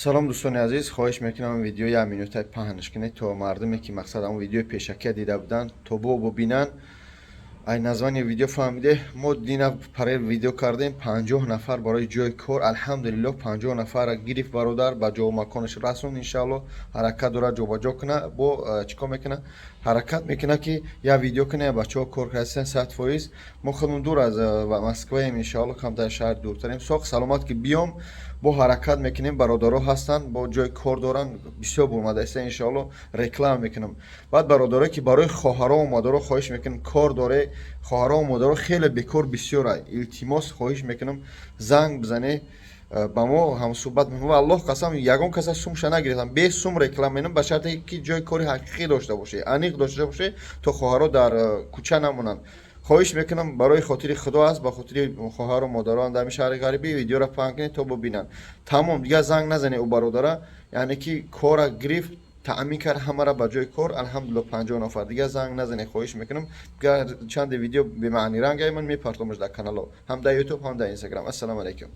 Салом, дӯстони азиз. Хоҳиш мекунам, видео як минутаи паҳнш кунед, то мардуме, ки мақсад ҳамон видеои пешакия дида буданд, то бо бубинанд. Ай название видео фаҳмиде. Мо дина парел видео кардем, 50 нафар барои ҷои кор. Алҳамдулилло, 50 нафарра гирифт бародар, ба ҷову маконаш расонд. Иншаалло, ҳаракат дорад ҷобаҷо куна. Бо чӣ кор мекуна? Ҳаракат мекуна, ки як видео куна. Бачаҳо кор кардастан 100%. Мо худмон дур аз Москваем, иншаалло, камтар шаҳр дуртарем. Соқ саломат ки биём, бо ҳаракат мекунем. Бародаро ҳастанд, бо ҷои кор доранд, бисёр бурмадаиста. Иншоалло, реклама мекунам. Баъд бародарое, ки барои хоҳаро модаро хоҳиш мекунам, кор доре, хоҳаро модаро хеле бекор бисёра. Илтимос, хоҳиш мекунам, занг бизане ба мо, ҳамсӯҳбат. Ва Аллоҳ қасам, ягон каса сумша нагирифтам, бе сум реклама менам, ба шарте ки ҷои кори ҳақиқӣ дошта боше, аниқ дошта боше, то хоҳаро дар кӯча намонанд. Хоҳиш мекунам, барои хотири Худо аст, ба хотири хоҳару модарон дар шаҳри ғарибӣ видеоро паҳн кунед, то бубинанд. Тамом, дигар занг назанед ӯ бародара. Яъне ки кора гирифт, таъмин кард ҳамара ба ҷои кор, алҳамдулилло, 50 нафар. Дигар занг назанед, хоҳиш мекунам. Чанде видео бемаъни ранга, ман мепартомаш дар канало, ҳам дар Ютуб, ҳам дар Инстаграм. Ассалому алайкум.